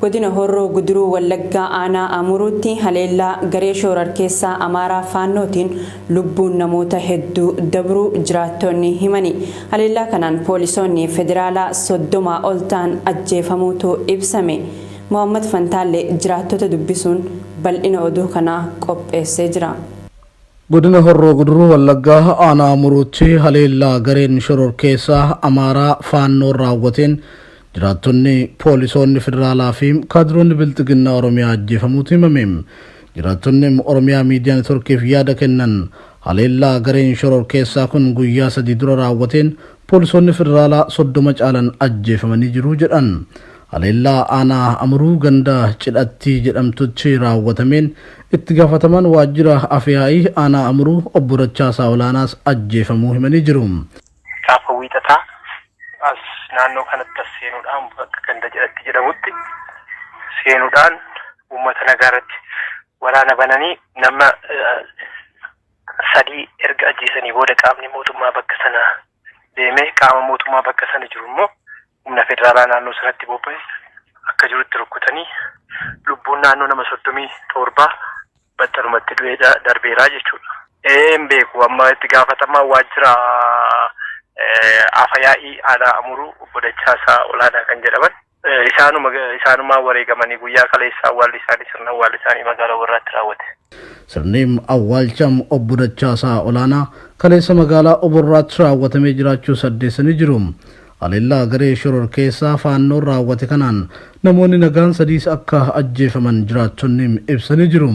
Godina Horroo Guduruu Wallaggaa Aanaa Amuruutti haleellaa garee shoorarkeessaa Amaaraa Faannootiin lubbuun namoota hedduu dabruu jiraattonni himani. Haleellaa kanaan poolisoonni federaalaa 30 ol ta'an ajjeefamuutu ibsame. Mohammad Fantaallee jiraattota dubbisuun bal'ina oduu kanaa qopheessee jira. Godina Horroo Guduruu Wallaggaa Aanaa Amuruutti haleellaa gareen shororkeessaa Amaaraa Faannoon raawwateen jiraattonni, poolisoonni federaalaa fi kaadiroonni Bilxiginnaa Oromiyaa ajjeefamuutu himame. Jiraattonni Oromiyaa Miidiyaa Networkiif yaada kennan haleellaa gareen shororkeessaa kun guyyaa 3 dura raawwateen poolisoonni federaalaa 30 caalan ajjeefamanii jiru jedhan. Haleellaa aanaa Amuruu ganda Cidhattii jedhamtutti raawwatameen itti gaafatamaan waajjira Afyaa'ii aanaa Amuruu obbo Dachaasaa Olaanaas ajjeefamuu himanii jiru. Gaafa Wiixataa as naannoo kanatti as seenuudhaan bakka ganda Cidhatti jedhamutti seenuudhaan uummata nagaa irratti waraana bananii nama 3 erga ajjeesanii booda qaamni mootummaa bakka sana deemee qaama mootummaa bakka sana jiru immoo humna federaalaa naannoo sanatti bobba'e akka jirutti rukkutanii lubbuun naannoo nama 37 battalumatti du'ee darbeeraa jechuudha. Ee hin beeku amma itti gaafatamaa waajjira afa yaa'ii aanaa Amuruu obbo Dachaasaa Olaanaa kan jedhaman isaanuma isaanumaa wareegamanii guyyaa kaleessaa awwaalli isaanii sirna awwaalli isaanii magaalaa Warraatti raawwate. Sirni awwaalcha obbo Dachaasaa Olaanaa kaleessa magaalaa Oborraatti raawwatamee jiraachuus addeessanii jiru. Haleellaa garee shororkeessaa Faannoon raawwate kanaan namoonni nagaan sadiis akka ajjeefaman jiraattonni ibsanii jiru.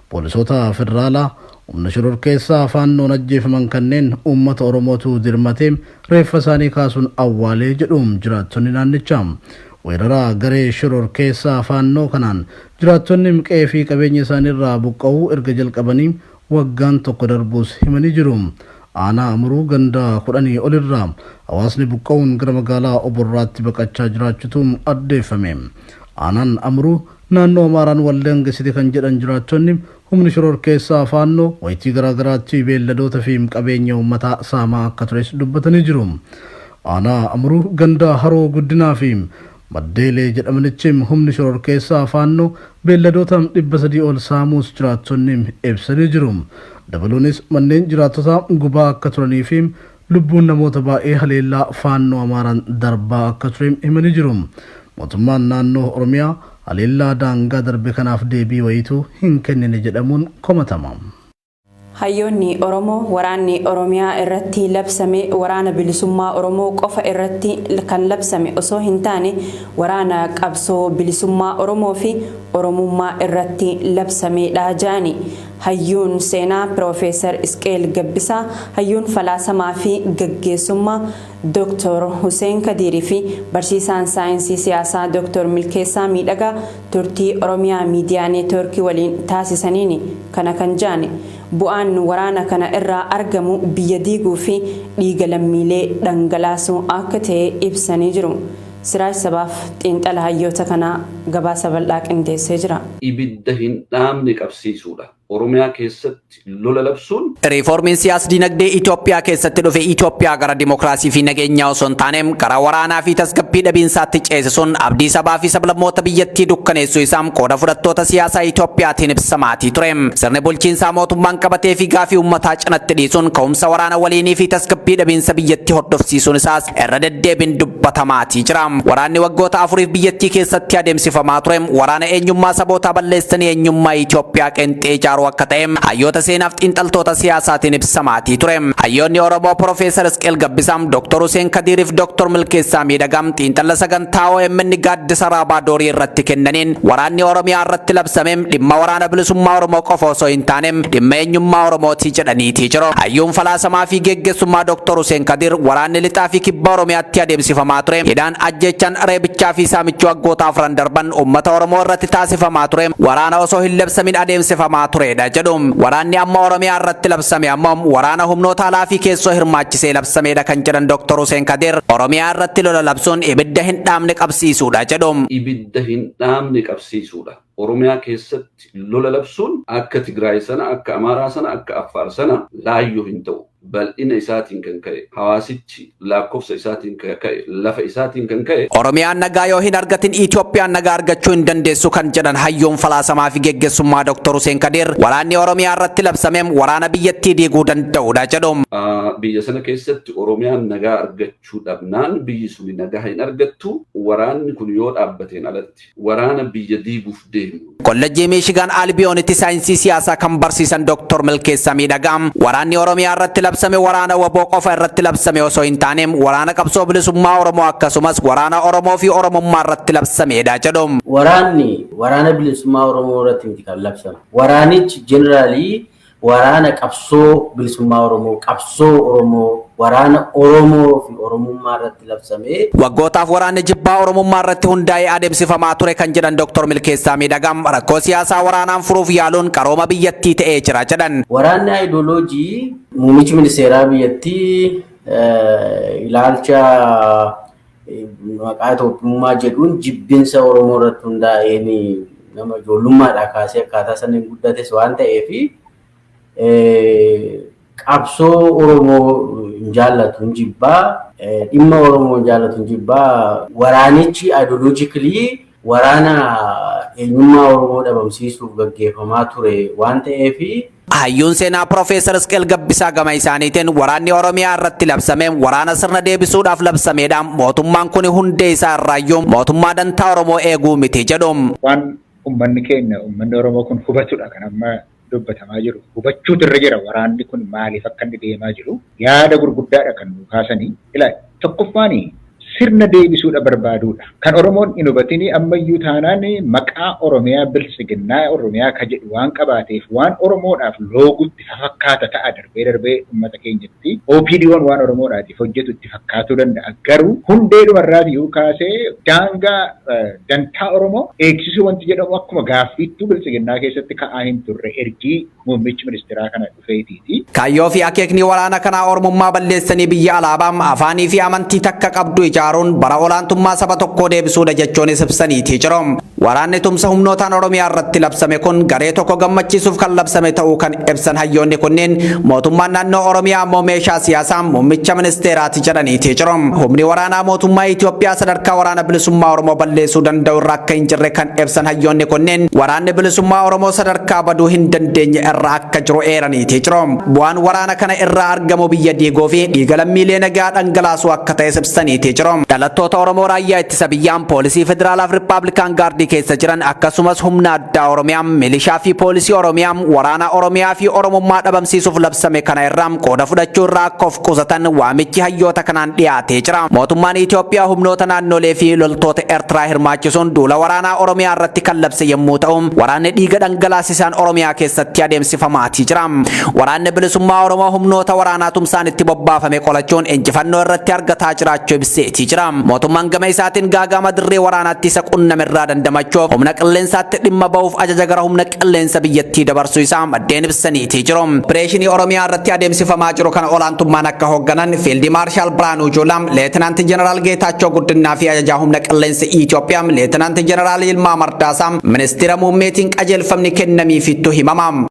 Poolisoota federaalaa humna shororkeessaa Faannoon ajjeefaman kanneen uummata Oromootu dirmatee reeffa isaanii kaasuun awwaale jedhu jiraattonni naannichaa. Weerara garee shororkeessaa Faannoo kanaan jiraattonni qe'ee fi qabeenya isaaniirraa buqqa'uu erga jalqabanii waggaan tokko darbuus himanii jiru. Aanaa Amuruu ganda kudhanii olirraa hawaasni buqqa'uun gara magaalaa Oborraatti baqachaa jiraachuutu addeeffame. Aanaan Amuruu naannoo Amaaraan wal daangesite kan jedhan jiraattonni humni shororkeessaa Faannoo wayitii garaagaraatti beelladoota fi qabeenya uummataa saamaa akka tures dubbatanii jiru. Aanaa Amuruu ganda Haroo Guddinaa fi Maddeelee jedhamanitti humni shororkeessaa Faannoo beelladoota 300 ol saamuus jiraattonni ibsanii jiru. Dabaluunis manneen jiraattotaa gubaa akka turanii fi lubbuun namoota baay'ee haleellaa Faannoo Amaaraan darbaa akka ture himanii jiru. Mootummaan naannoo Oromiyaa haleellaa daangaa darbe kanaaf deebii wayiituu hin kennine jedhamuun komatama. Hayyoonni Oromoo waraanni Oromiyaa irratti labsame waraana bilisummaa Oromoo qofa irratti kan labsame osoo hin taane waraana qabsoo bilisummaa Oromoo fi Oromummaa irratti labsameedha ja'ani. Hayyuun seenaa Piroofeesar Isqeel Gabbisaa, hayyuun falaasamaa fi gaggeessummaa Dr. Huseen Kadiir fi barsiisaan saayinsii siyaasaa Dr. Milkeessaa Miidhagaa turtii Oromiyaa Miidiyaa Neetwoorkii waliin taasisaniini kana kan ja'ani. Bu'aan waraana kana irraa argamu biyya diiguu fi dhiiga lammiilee dhangalaasuu akka ta'e ibsanii jiru. Siraaj Sabaaf xiinxala hayyoota kanaa gabaasa bal'aa qindeessee jira. Ibidda hin dhaamne qabsiisuudha. Oromiyaa keessatti lola labsuun. Riifoormiin siyaas-dinagdee Itoophiyaa keessatti dhufe Itoophiyaa gara dimokiraasii fi nageenyaa osoo hin taane gara waraanaa fi tasgabbii dhabiinsaatti ceesisuun abdii sabaa fi sablammoota biyyattii dukkaneessuu isaa qooda fudhattoota siyaasaa Itoophiyaatiin ibsamaatii ture. Sirni bulchiinsaa mootummaan qabatee fi gaafii uummataa cinatti dhiisuun ka'umsa waraana waliinii fi tasgabbii dhabiinsa biyyattii hordofsiisuun isaas irra deddeebiin dubbatamaatii jira. Waraanni waggoota afuriif biyyattii keessatti adeemsifamaa ture waraana eenyummaa sabootaa balleessanii eenyummaa Itoophiyaa qeenxee ijaaruu akka ta'e hayyoota seenaaf xiinxaltoota siyaasaatiin ibsamaatii ture. Hayyoonni Oromoo Profeesar Isqeel Gabbisaa, Dr. Huseen Kadiir fi Dr. Milkeessaa Miidhagaa xiinxala sagantaa OMN gaaddisa Raabaa Doorii irratti kennaniin waraanni Oromiyaa irratti labsame dhimma waraana bilisummaa Oromoo qofa osoo hin taane dhimma eenyummaa Oromootii jedhaniitii jiru. Hayyuun falaasamaa fi geggeessummaa Dr. Huseen Kadiir waraanni lixaa fi kibba Oromiyaatti adeemsifamaa ture hidhaan ajjeechaan reebichaa fi saamichi waggoota afran darban uummata Oromoo irratti taasifamaa ture waraana osoo hin labsamin adeemsifamaa turedha jedhu. Waraanni amma Oromiyaa irratti labsame ammoo waraana humnoota alaa fi keessoo hirmaachisee labsameedha kan jedhan Dr. Huseen Kadir Oromiyaa irratti lola labsuun ibidda hin dhaamne qabsiisuudha jedhu. Ibidda hin dhaamne qabsiisuudha. Oromiyaa keessatti lola labsuun akka Tigraay sana, akka Amaaraa sana, akka Affaar sana laayyoo hin ta'u. Bal'ina isaatiin kan ka'e, hawaasichi lakkoofsa isaatiin kan ka'e, lafa isaatiin kan ka'e. Oromiyaan nagaa yoo hin argatin Itoophiyaan nagaa argachuu hin dandeessu kan jedhan hayyuun falaasamaa fi geggeessummaa Dr. Hussein Kadir, waraanni Oromiyaa irratti labsame waraana biyyattii diiguu danda'udha jedhu. Biyya sana keessatti Oromiyaan nagaa argachuu dhabnaan biyyi suni nagaa hin argattu. Waraanni kun yoo dhaabbateen alatti waraana biyya diiguuf deemu. Kollejjii Miishigaan Albiyoonitti saayinsii siyaasaa kan barsiisan Dr. Milkeessaa Miidhagaa, waraanni Oromiyaa irratti labsame waraana WBO qofa irratti labsame osoo hin taane waraana qabsoo bilisummaa Oromoo akkasumas waraana Oromoo fi Oromummaa irratti labsamedha jedhu. Waraanni waraana bilisummaa Oromoo irratti miti kan labsame. Waraanichi generally waraana qabsoo bilisummaa Oromoo, qabsoo Oromoo, waraana Oromoo fi Oromummaa irratti labsame. Waggootaaf waraanni jibbaa Oromummaa irratti hundaa'ee adeemsifamaa ture kan jedhan Dr. Milkeessaa Miidhagaa, rakkoo siyaasaa waraanaan furuuf yaaluun qarooma biyyattii ta'ee jira jedhan. Waraanni ayidooloojii muummichi ministeeraa biyyattii ilaalcha maqaa Itoophiyummaa jedhuun jibbinsa Oromoo irratti hundaa'een nama ijoollummaadhaa kaasee akkaataa saniin guddates waan ta'eef, qabsoo Oromoo hin jaallatu, hin jibbaa, dhimma Oromoo hin jaallatu, hin jibbaa. Waraanichi ideologically waraana eenyummaa Oromoo dhabamsiisuuf gaggeeffamaa ture waan ta'eef. Hayyuun seenaa Profeesar Isqeel Gabbisaa gama isaaniitiin waraanni Oromiyaa irratti labsame waraana sirna deebisuudhaaf labsamedha. Mootummaan kun hundee isaa irraayyuu mootummaa dantaa Oromoo eeguu miti jedhu. Waan uummanni keenya, uummanni Oromoo kun hubatudha kan amma dubbatamaa jiru. Hubachuutu irra jira waraanni kun maaliif akka inni deemaa jiru. Yaada gurguddaadha kan nu kaasanii. Ilaa, tokkoffaani sirna deebisuudha barbaaduudha. Kan Oromoon hin hubatini ammayyuu taanaan maqaa Oromiyaa, biltsiginnaa Oromiyaa ka jedhu waan qabaateef waan Oromoodhaaf loogutti fakkaata ta'a darbee darbee uummata keenyatti. OPDO'n waan Oromoodhaatiif hojjetu itti fakkaatuu danda'a. Garuu hundee dhumarraatiyyuu kaasee daangaa dantaa Oromoo eegsisuu wanti jedhamu akkuma gaaffiittuu biltsiginnaa keessatti ka'aa hin turre ergii muummichi ministeeraa kana dhufeetiiti. Kaayyoo fi akeekni waraana kanaa Oromummaa balleessanii biyya alaabaa, afaanii fi amantii takka qabdu ijaaruun bara olaantummaa saba tokkoo deebisuudha jechuunis ibsaniitii jiru. Waraanni tumsa humnootaan Oromiyaa irratti labsame kun garee tokko gammachiisuuf kan labsame ta'uu kan ibsan hayyoonni kunneen, mootummaan naannoo Oromiyaa ammoo meeshaa siyaasaa muummicha ministeeraati jedhaniitii jiru. Humni waraanaa mootummaa Itoophiyaa sadarkaa waraana bilisummaa Oromoo balleessuu danda'u irra akka hin jirre kan ibsan hayyoonni kunneen, waraanni bilisummaa Oromoo sadarkaa baduu hin dandeenye irra akka jiru eeraniitii jiru. Bu'aan waraana kana irraa argamu biyya diiguu fi dhiiga lammiilee nagaa dhangalaasuu akka ta'es ibsaniitii jiru. Dhalattoota Oromoo raayyaa ittisa biyyaan, poolisii federaalaa fi Rippaabilikaan Gaardii keessa jiran akkasumas humna addaa Oromiyaa, milishaa fi poolisii Oromiyaa waraana Oromiyaa fi Oromummaa dhabamsiisuuf labsame kana irraa qooda fudhachuu irraa akka of qusatan waamichi hayyoota kanaan dhiyaatee jira. Mootummaan Itoophiyaa humnoota naannolee fi loltoota Eertiraa hirmaachisuun duula waraanaa Oromiyaa irratti kan labse yommuu ta'u, waraanni dhiiga dhangalaasisaan Oromiyaa keessatti adeemsifamaatii jira. Waraanni bilisummaa Oromoo humnoota waraanaa tumsaan itti bobbaafame qolachuun injifannoo irratti argataa jiraachuu ibseetii jira. Mootummaan gama isaatiin gaagama dirree waraanaatti isa qunname irraa dandamachuuf humna qilleensaatti dhimma ba'uuf ajaja gara humna qilleensa biyyattii dabarsuu isaa maddeen ibsaniitii jiru. Opereeshinii Oromiyaa irratti adeemsifamaa jiru kana olaantummaan akka hoogganan Fiildi Maarshaal Biraanuu Juulaa, Leetinaanti Jeneraal Geetaachoo Guddinaa fi ajajaa humna qilleensa Itoophiyaa Leetinaanti Jeneraal Yilmaa Mardaasaa ministeera muummeetiin qajeelfamni kennamiifittu himama.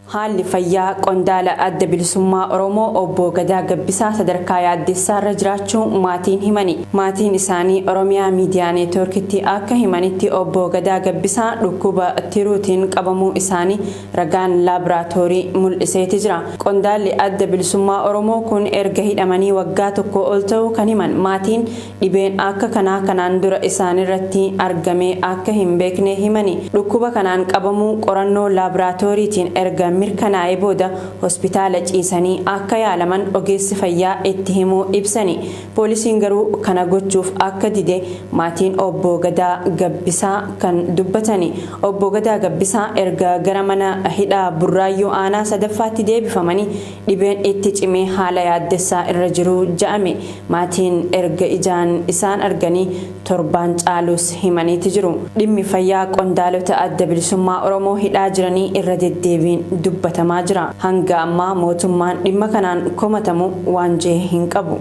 Haalli fayyaa qondaala Adda Bilisummaa Oromoo Obbo Gadaa Gabbisaa sadarkaa yaaddessaarra jiraachuu maatiin himani. Maatiin isaanii Oromiyaa Miidiyaa Neetwoorkitti akka himanitti, Obbo Gadaa Gabbisaa dhukkuba tiruutiin qabamuu isaanii ragaan laaboraatoorii mul'iseeti jira. Qondaalli Adda Bilisummaa Oromoo kun erga hidhamanii waggaa 1 ol ta'uu kan himan maatiin, dhibeen akka kanaa kanaan dura isaanirratti argamee akka hin beekne himani. Dhukkuba kanaan qabamuu qorannoo laaboraatooriitiin erga mirkanaa'ee booda hospitaala ciisanii akka yaalaman ogeessi fayyaa itti himuu ibsani. Poolisiin garuu kana gochuuf akka dide maatiin Obbo Gadaa Gabbisaa kan dubbatani. Obbo Gadaa Gabbisaa erga gara mana hidhaa Burraayyuu aanaa sadaffaatti deebifamanii dhibeen itti cimee haala yaaddessaa irra jiru ja'ame. Maatiin erga ijaan isaan arganii torbaan caaluus himaniiti jiru. Dhimmi fayyaa qondaalota Adda Bilisummaa Oromoo hidhaa jiranii irra deddeebiin dubbatamaa jira. Hanga ammaa mootummaan dhimma kanaan komatamu waan jehe hin qabu.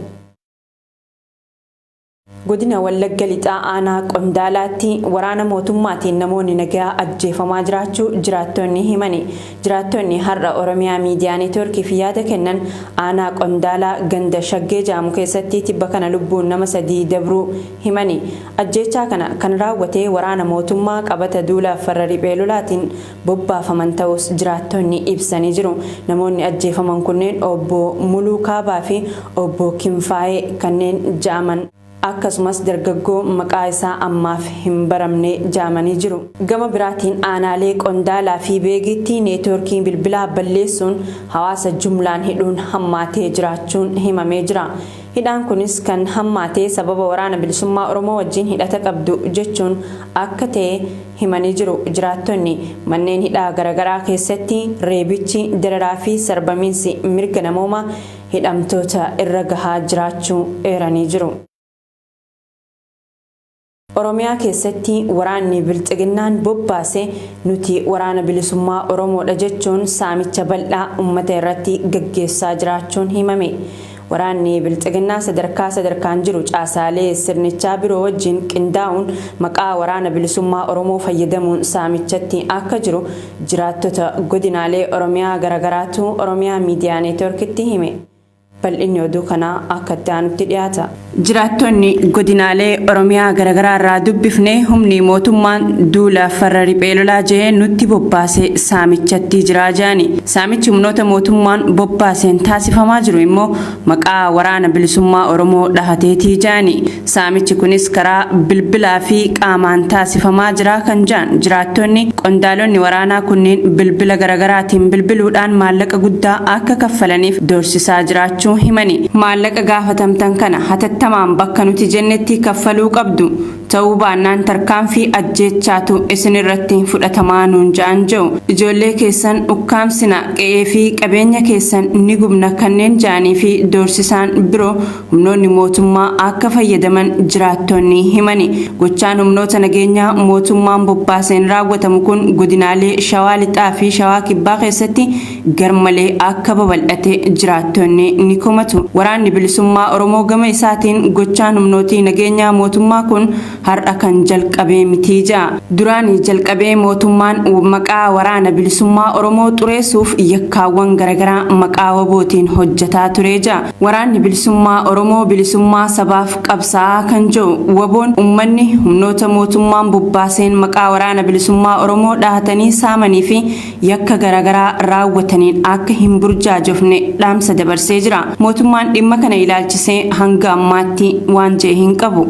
Godina Wallagga Lixaa Aanaa Qondaalaatti waraana mootummaatiin namoonni nagaa ajjeefamaa jiraachuu jiraattonni himani. Jiraattonni har'a Oromiyaa Miidiyaa Neetwoorkiif yaada kennan Aanaa Qondaalaa ganda Shaggee jedhamu keessatti tibba kana lubbuun nama 3 dabruu himani. Ajjeechaa kana kan raawwate waraana mootummaa qabata duula farra riphee lolaatiin bobbaafaman ta'uus jiraattonni ibsanii jiru. Namoonni ajjeefaman kunneen Obbo Muluu Kaabaa fi Obbo Kinfaayee kanneen ja'aman akkasumas dargaggoo maqaa isaa ammaaf hin baramne ja'amanii jiru. Gama biraatiin aanaalee Qondaalaa fi Beegiitti neetwoorkii bilbilaa balleessuun hawaasa jumlaan hidhuun hammaatee jiraachuun himamee jira. Hidhaan kunis kan hammaate sababa Waraana Bilisummaa Oromoo wajjin hidhata qabdu jechuun akka ta'e himanii jiru jiraattonni. Manneen hidhaa garagaraa keessatti reebichi, dararaa fi sarbamiinsi mirga namoomaa hidhamtoota irra gahaa jiraachuu eeranii jiru. Oromiyaa keessatti waraanni Bilxiginnaan bobbaase nuti Waraana Bilisummaa Oromoodha jechuun saamicha bal'aa uummata irratti gaggeessaa jiraachuun himame. Waraanni Bilxiginnaa sadarkaa sadarkaan jiru caasaalee sirnichaa biroo wajjin qindaa'uun maqaa Waraana Bilisummaa Oromoo fayyadamuun saamichatti akka jiru jiraattota godinaalee Oromiyaa garagaraatu Oromiyaa Miidiyaa Neetwoorkitti hime. Bal'inni oduu kanaa akka itti aanutti dhiyaata. Jiraattonni godinaalee Oromiyaa garagaraa irraa dubbifne humni mootummaan duula farra riphee lolaa je'ee nutti bobbaase saamichatti jira je'ani. Saamichi humnoota mootummaan bobbaaseen taasifamaa jiru immoo maqaa Waraana Bilisummaa Oromoo dhahateeti je'ani. Saamichi kunis karaa bilbilaa fi qaamaan taasifamaa jira kan ja'an jiraattonni, qondaalonni waraanaa kunneen bilbila garagaraatiin bilbiluudhaan maallaqa guddaa akka kaffalaniif doorsisaa jiraachuu himani. Maallaqa gaafatamtan kana hatattamaan bakka nuti jennetti kaffaluu qabdu, ta'uu baannaan tarkaanfii ajjeechaatu isinirratti fudhatamaa nuun ja'an je'u. Ijoollee keessan ukkaamsina, qe'ee fi qabeenya keessan ni gubna kanneen ja'anii fi doorsisaan biroo humnoonni mootummaa akka fayyadaman jiraattonni himani. Gochaan humnoota nageenyaa mootummaan bobbaaseen raawwatamu kun godinaalee Shawaa Lixaa fi Shawaa Kibbaa keessatti garmalee akka babal'ate jiraattonni ni komatu. Waraanni Bilisummaa Oromoo gama isaatiin gochaan humnootii nageenyaa mootummaa kun har'a kan jalqabee miti ja'a. Duraanii jalqabee mootummaan maqaa Waraana Bilisummaa Oromoo xureessuuf yakkaawwan garagaraa maqaa WBOtiin hojjataa ture ja'a. Waraanni Bilisummaa Oromoo bilisummaa sabaaf qabsaa'aa kan jedhu WBOn ummanni humnoota mootummaan bobbaaseen maqaa Waraana Bilisummaa Oromoo dhahatanii saamanii fi yakka garagaraa raawwataniin akka hin burjaajofne dhaamsa dabarsee jira. Mootummaan dhimma kana ilaalchisee hanga ammaatti waan jedhe hin qabu.